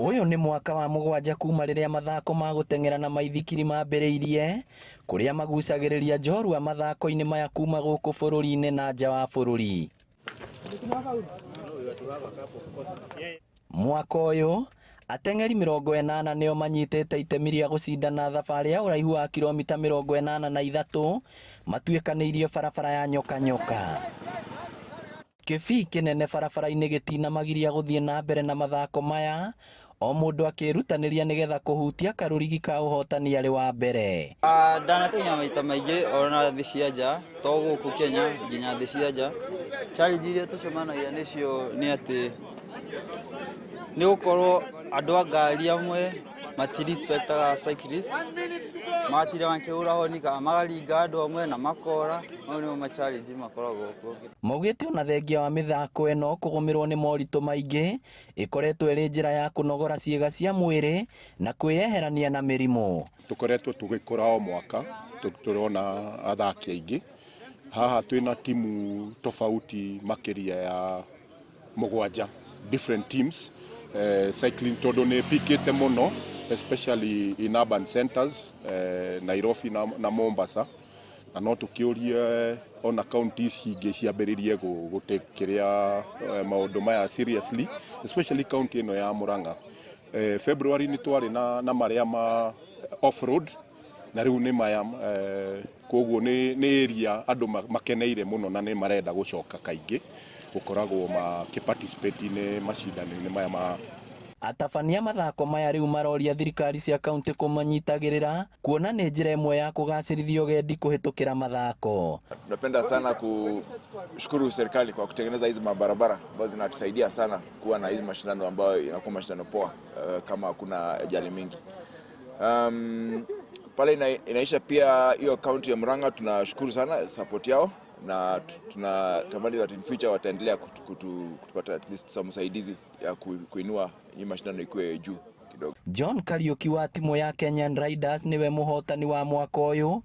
Ũyũ nĩ mwaka wa mũgwanja kuma rĩrĩa mathako ma gũteng'era na maithikiri mambĩrĩirie, kũrĩa magucagĩrĩria njorua mathako-inĩ maya kuma gũkũ bũrũri-inĩ na nja wa bũrũri. Mwaka ũyũ, ateng'eri 80 nĩo manyitĩte itemi rĩa gũcindana thabarĩ ya ũraihu wa kilomita 83 matuĩkanĩirie barabara ya Nyoka Nyoka. Kĩbii kĩnene barabara-inĩ gĩtinamagiria gũthiĩ na mbere na mathako maya, o mũndũ akĩĩrutanĩria nĩgetha kũhutia karũrigi ka ũhotani arĩ wa mbere. Ndanateng'era maita maingĩ ona thĩ cia nja, to gũkũ Kenya nginya thĩ cia nja. Challenge iria tũcemanagia nacio nĩ atĩ nĩ gũkorwo andũ a ngari amwe mati respect aga cyclist, magatinda makĩhũra honi kana makaringa andũ amwe na makora, mau nĩmo ma challenge makoragwo kuo. Maugĩte ona thengia wa mĩthako ĩno kũgũmĩrwo nĩ moritũ maingĩ, ĩkoretwo ĩrĩ njĩra ya kũnogora ciĩga cia mwĩrĩ na kwĩyeherania na mĩrimũ. Tũkoretwo tũgĩkũra o mwaka, tũrona athaki aingĩ. Haha twĩna timu tofauti makĩria ya mũgwanja, different teams. Cycling tondũ nĩ ĩpikĩte mũno especially in urban centers, Nairobi na Mombasa. Na no tũkĩũrie ona county ici ingĩ ciambĩrĩrie gũ take kĩrĩa maũndũ maya seriously, especially county ĩno ya Murang'a. February nĩ twarĩ na marĩa ma off road na rĩu nĩ maya, koguo nĩ area andũ makeneire mũno na nĩ marenda gũcoka kaingĩ gũkoragwo makĩ participate -inĩ macindano-inĩ maya ma. Atabania mathako maya rĩu maroria thirikari cia kaunti kũmanyitagĩrĩra kuona nĩ njĩra ĩmwe ya kũgacĩrithia ũgendi kũhĩtũkĩra mathako. Tunapenda sana kushukuru serikali kwa kutengeneza hizi mabarabara ambazo zinatusaidia sana kuwa na hizi mashindano ambayo inakuwa mashindano poa, kama hakuna ajali mingi. Pale inaisha pia hiyo kaunti ya Murang'a, tunashukuru sana support yao na tunatamani that in future wataendelea kutupata at least some usaidizi ya kuinua hii mashindano ikuwe juu kidogo. John Kariuki wa timu ya Kenyan Riders niwe mũhotani wa mwaka ũyũ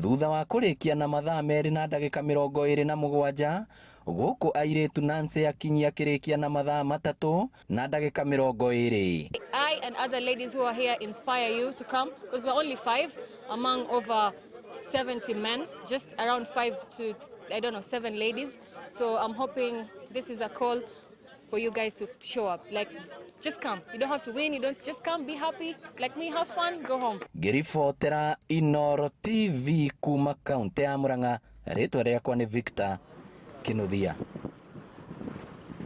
thutha wa kũrĩkia na mathaa 2 na ndagĩka 27, gũkũ airĩtu Nancy Akinyi akĩrĩkia na mathaa 3 na ndagĩka 20. I and other ladies who are here inspire you to come because we're only five among over 70 men, just around five to, I don't know, seven ladies. So I'm hoping this is a call for you guys to show up. Like, just come. You don't have to win. You don't just come, be happy. Like me, have fun, go home. Ngĩribotera Inoro TV kuma kaunti ya Murang'a, rĩtwa rĩakwa nĩ Victor Kinuthia.